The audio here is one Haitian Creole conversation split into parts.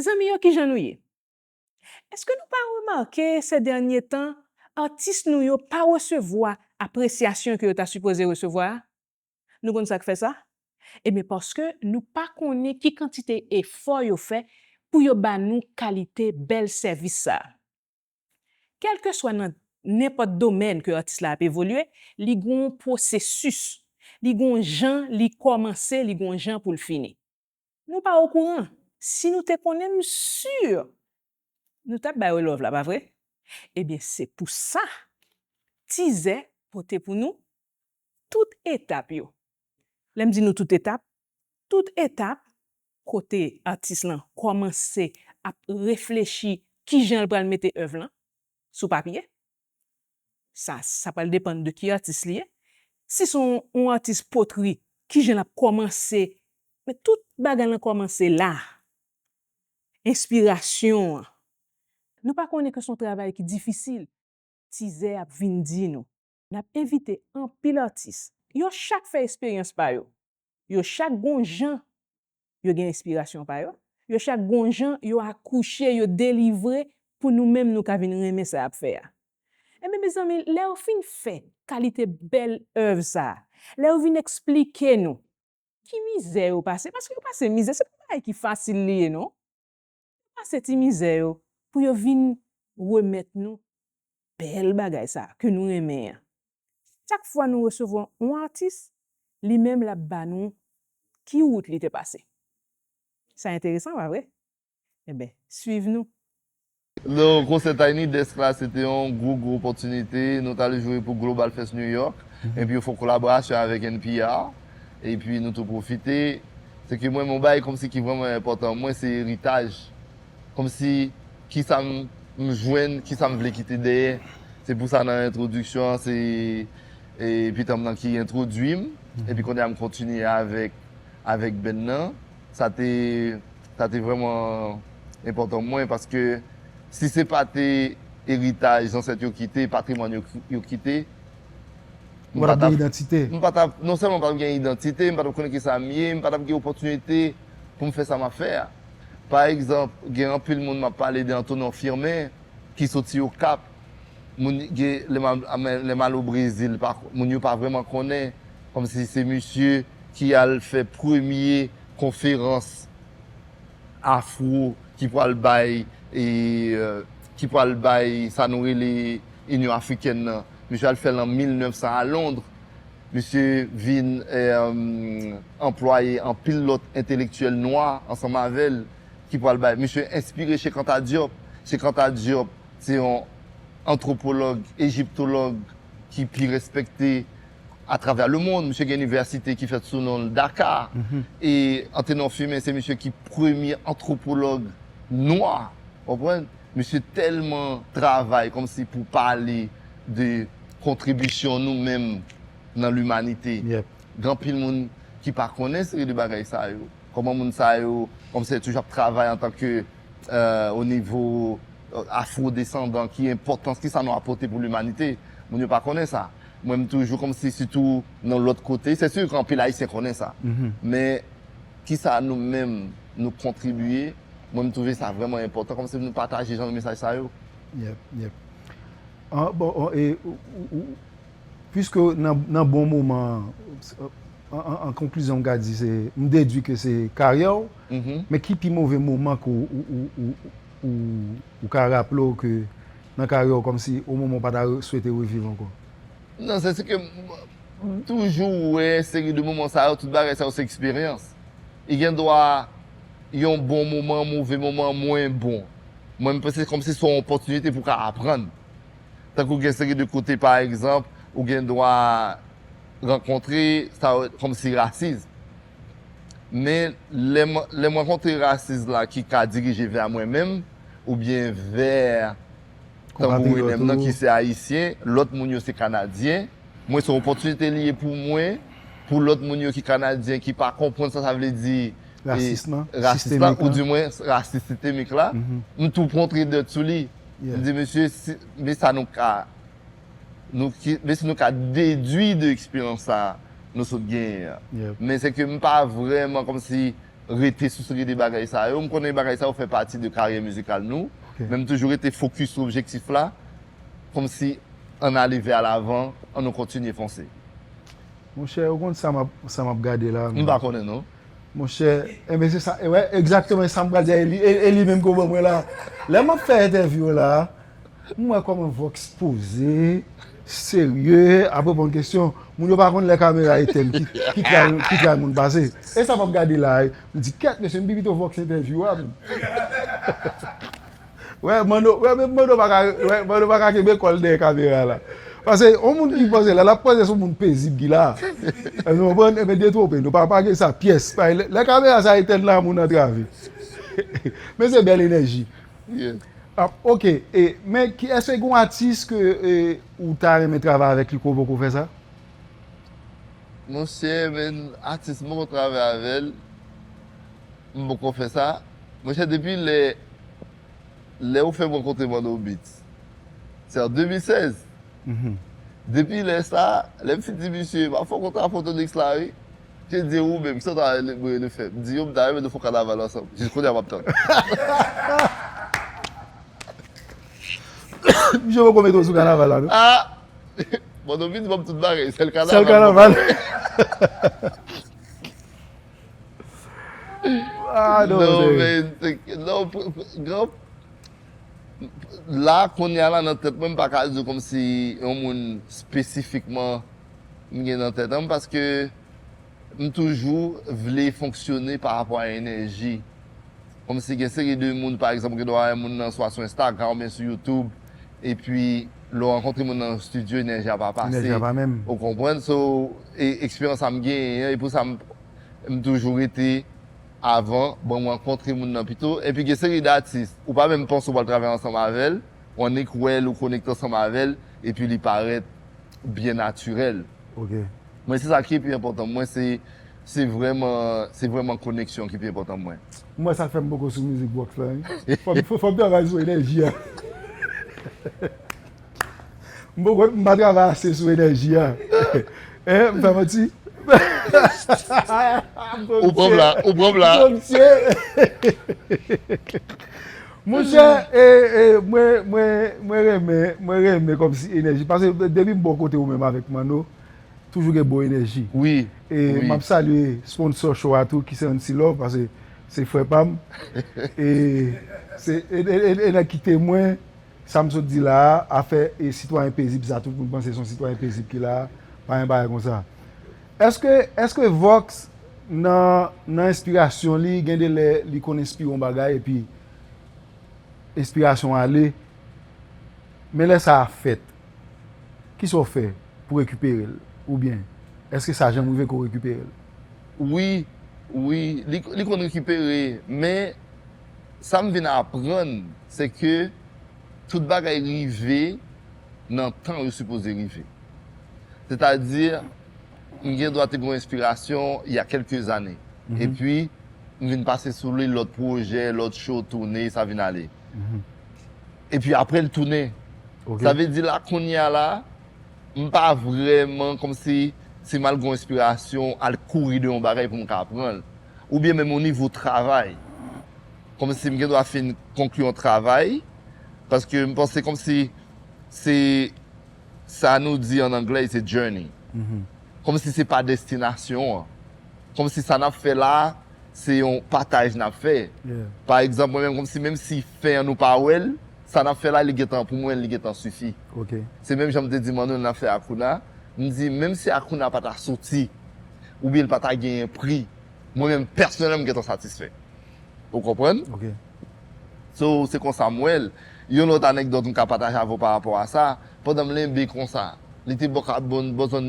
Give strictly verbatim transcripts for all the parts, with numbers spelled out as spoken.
Zanmi yo, kijan nou ye? Èske nou pa remake se dènye tan, atis nou yo pa resevwa apresyasyon ke yo ta sipoze resevwa a? Nou konn sa k fè sa? Ebyen, paske nou pa konnen ki kantite efò yo fè pou yo ba nou kalite bèl sèvis sa a. Kèlkeswa nan nenpòt domèn ke atis la ap evolye, li gen yon pwosesis, li gen yon jan li kòmanse, li gen yon jan pou l fini. Nou pa okouran. Si nou te konnen, m si nou t ap ba yo love la, pa vre? Ebyen, se pou sa Tizè pote pou nou tout etap yo. Lè m di nou tout etap, tout etap kote atis lan kòmanse ap reflechi kijan l pral mete èv lan sou papye. Sa, sa pral depann de ki atis li ye. Si se yon, yon atis potri, kijan l ap kòmanse? Men tout bagay lan kòmanse la. Enspirasyon an. Nou pa konnen ke se yon travay ki difisil. Tizè ap vin di nou. N ap envite anpil atis. Yo chak fè esperyans pa yo. Yo chak gon jan yo gen enspirasyon pa yo. Yo chak gon jan yo akouche, yo delivre pou nou menm nou ka vin renmen sa y ap fè a. Ebyen, mezanmi, lè yo fin fè kalite bèl èv sa a, lè yo vin eksplike nou ki mizè yo pase, paske yo pase mizè, se pa bagay ki fasil li ye, non. Yo pase ti mizè yo pou yo vin remèt nou bèl bagay sa a ke nou renmen an. Chak fwa nou resevwa yon atis, li menm l ap ba nou ki wout li te pase. Sa enteresan, pa vre? Enben, swiv nou. Donk, konsè Tiny Desk la, se te yon gwo, gwo opòtinite. Nou t al jwe pou Global Fest New York. Epi yo fè yon kolaborasyon avèk N P R. Epi nou tou pwofite. Se ke mwen, yon bagay kòmsi ki vrèman enpòtan mwen, se eritaj. Kòmsi, kisa m, m jwenn, kisa m vle kite dèyè. Se pou sa nan entwodiksyon an, se e, pitanm nan ki entwodui m. Epi kounye a m kontinye avèk, avèk band nan. Sa te, sa te vrèman enpòtan pou mwen, paske si se pa te eritaj zansèt yo kite, patrimwàn yo, yo kite, Ou pa t ap gen idantite. M pa t ap, non sèlman m pa t ap gen idantite, m pa t ap konnen kisa m ye, m pa t ap gen opòtinite pou m fè sa m ap fè a. Pa egzanp, gen anpil moun m ap pale de Antonin Firmin ki soti Okap. Moun gen, lè m al, lè m al o Brezil, pa, moun yo pa vrèman konnen, kòmsi se misye ki al fè premye konferans afwo ki pral bay, e, ki pral bay sa nou rele Inyon Afrikèn nan. Misye al fè l an mil nèf san a Londres. Misye vin, e, anplwaye anpil lòt entelektyèl nwa ansanm avè l ki pral bay. Misye enspire Cheikh Anta Diop. Cheikh Anta Diop se yon antwopològ, ejiptològ ki pi respekte atravè lemonn. Misye gen inivèsite ki fèt sou non l, Dakar. E Antonin Firmin se misye ki premye antwopològ nwa, w konprann? Misye tèlman travay kòmsi pou pale de kontribisyon nou menm nan limanite. Gen anpil moun ki pa konnen seri de bagay sa yo. Kòman moun sa yo, kòmsi toujou ap travay antanke, o nivo afwodesandan, ki enpòtans, kisa nou apòte pou limanite. Moun yo pa konnen sa. Mwen, m toujou kòmsi, sitou nan lòt kote, se si ke anpil Ayisyen konnen sa. Men, kisa nou menm, nou kontribye, mwen, m twouve sa vrèman enpòtan, kòmsi nou pataje jan de mesaj sa yo. Yep, yep. An, bon, e, ou, ou, piske nan, nan bon moman, an, an, an konklizyon, m ka di se, m dedui ke se karyè w, men ki pi move moman ke w, ou, ou, ou, ou, ou ka raple w ke nan karyè w, kòmsi o moman w pa ta re- swete reviv ankò? Non, se si ke m, m toujou wè seri de moman sa yo, tout bagay sa yo se eksperyans. I gen dwa yon bon moman, move moman, mwen bon. Mwen, m panse kòmsi se yon opòtinite pou w ka aprann. Tankou gen seri de kote, pa egzanp, ou gen dwa rankontre sa yo kòmsi rasis. Men lè m, lè m rankontre rasis la ki ka dirije vè mwen menm, oubyen vè tankou Renèm nan ki se Ayisyen, lòt moun yo se Kanadyen, mwen se yon opòtinite li ye pou mwen, pou lòt moun yo ki Kanadyen ki pa konprann sa sa vle di rasis lan, ou di mwen rasis sistemik la, m tou pran tre dèt sou li. M di, mesye, si, men sa nou ka, nou ki, men si nou ka dedui de eksperyans sa nou sot genyen an. Men se ke m pa vrèman kòmsi rete sou seri de bagay sa yo. M konnen bagay sa yo fè pati de karyè mizikal nou, men m toujou rete fokis sou objektif la, kòmsi ann ale vè lavan, ann nou kontinye fonse. Monchè, ou konn sa m ap, sa m ap gade la? M pa konnen non. Monchè, enben se sa, e wè, egzakteman sa m pral di a Eli, e, e li menm ke w ban mwen la. Lè m ap fè entèvyou la, m wè kòman Vox poze, serye, ap reponn kesyon. Moun yo pa konn lè kamera etèn ki, ki tray, ki tray moun pase. E sa m ap gade la, m di, kèt, mesye, m pi pito Vox entèvyou a. Wè, Manno, wè, men Manno pa ka, wè, Manno pa ka kenbe kò l dèyè kamera la. Paske yon moun ki poze la, l ap poze sou moun pezib ki la. Ou konprann? Enben detwonpe nou, pa, pa gen sa pyès. Lè, lè kamera sa etèn la, moun antrave. Men se bèl enèji. Ah, ok, e, men ki, èske gen yon atis ke e, ou ta renmen travay avèk li ke w poko fè sa? Monchè, men atis m poko travay avè l, m poko fè sa. Monchè, depi lè Lè ou fè m rankontre Manno Beats, se an de mil sèz. Depi lè sa, lè m fin di misye, m ap fè yon kontra Photonix la wi. Misye di ou menm, kisa w ta renmen nou fè? M di yo, m ta renmen nou fè yon kanaval ansanm. Jis kounye a m ap tann. Misye poko mete w sou kanaval la non. Ah! Manno Beats ban m tout bagay, sèl kanaval. Sèl kanaval. Ah, non, non, men, non, gran, la, kounye a la, nan tèt mwen, m pa ka di w kòmsi yon moun espesifikman m gen nan tèt an, paske m toujou vle fonksyone pa rapò a enèji. Kòmsi gen seri de moun, pa egzanp, gen dwa wè moun nan swa sou Instagram oubyen sou YouTube, epi lè w rankontre moun nan estidyo, enèji a pa pase. Enèji a pa menm. Ou konprann? So, e eksperyans sa m genyen an, e pou sa m, m toujou rete avan, bon, m rankontre moun nan pito. Epi gen seri d atis, ou pa menm panse w pral travay ansanm avè l, ou annik wè l, ou konekte ansanm avè l, epi li parèt byen natirèl. Ok. Mwen se sa ki pi enpòtan mwen, se se vrèman se vrèman koneksyon ki pi enpòtan mwen. Mwen sa k fè m poko sou mizik Vox la wi. Fò m fò m travay sou enèji a. M poko m pa travay ase sou enèji a. Hein, m fè manti? Ou pran m la, ou pran m la. Monchè, e, e, mwen, mwen, mwen renmen, mwen renmen kòmsi enèji. Paske depi m bò kote ou menm avèk Manno, toujou gen bon enèji. Wi. E m ap salye sponsor show a tou, ki se Ansilò, paske se frè pa m. E se e, e, e, e nèg ki temwen sa m sot di la a, afè e sitwayen pezib sa, tout moun panse se yon sitwayen pezib ki la a, pa gen bagay konsa. Èske, èske Vox nan, nan enspirasyon li, gen de lè li konn enspire yon bagay epi enspirasyon ale, men lè sa a fèt, kisa w fè pou rekipere l? Oubyen, èske sa janm rive ke w rekipere l? Wi, wi, li, li konn rekipere, men sa m vin aprann, se ke tout bagay rive nan tan yo sipoze rive. Sètadi, m gen dwa te gen yon enspirasyon il y a quelques années. Epi, m vin pase sou li, lòt pwojè, lòt show, toune, sa vin ale. Epi apre l tounen. Sa vle di la, kounye a la, m pa vrèman kòmsi si m al gen yon enspirasyon, al kouri de yon bagay pou m ka pran l. Oubyen menm o nivo travay. Kòmsi m gen dwa fin konkli yon travay, paske m panse kòmsi se sa nou di an anglè, it's a journey. Kòmsi se pa destinasyon an. Kòmsi sa n ap fè la a, se yon pataj n ap fè. Pa egzanp, mwen menm, kòmsi menm si fen an nou pa wè l, sa n ap fè la, li gentan, pou mwen, li gentan sifi. Se menm jan m te di Manno lè n ap fè Akouna, m di, menm si Akouna pa ta soti, oubyen l pa ta genyen pri, mwen menm, pèsonèlman, m gentan satisfè. Ou konprann? So, se konsa m wè l. Yon lòt anekdòt m ka pataje avè w pa rapò a sa, pandan m lenbe konsa, li te bò ka, bò, bò zòn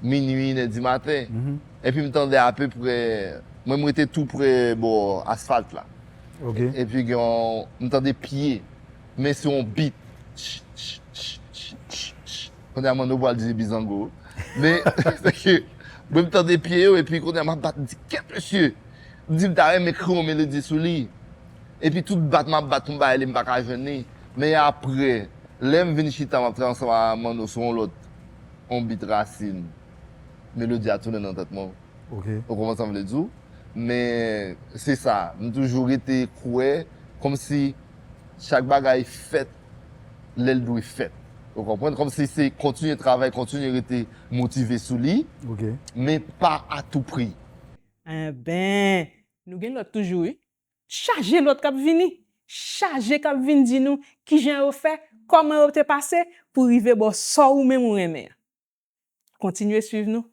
minwi, inè di maten. Epi m tande apeprè, mwen m rete tou pre bò asfalt la. Epi gen yon, m tande pye, men se yon beat. Kounye a Manno pral di se bizango. Men, se ke, mwen m tande pye yo, epi kounye a m ap bat, m di, kèt mesye! M di m ta renmen kreye yon melodi sou li. Epi tout bat m ap bat pou m bay li, m pa ka jwenn li. Men apre, lè m vin chita, m ap travay ansanm a Manno sou yon lòt, yon beat rasin, melodi a tounen nan tèt mwen. Ou konprann sa m vle di w? Men se sa, m toujou rete kwè kòmsi chak bagay fèt lè l dwe fèt. Ou konprann? Kòmsi se kontinye travay, kontinye rete motive sou li, Ok. men pa a tou pri. Enben, nou gen lòt toujou, wi. Chaje lòt k ap vini. Chaje k ap vin di nou kijan yo fè, kòman yo te pase pou rive bò sa ou menm ou renmen an. Kontinye swiv nou.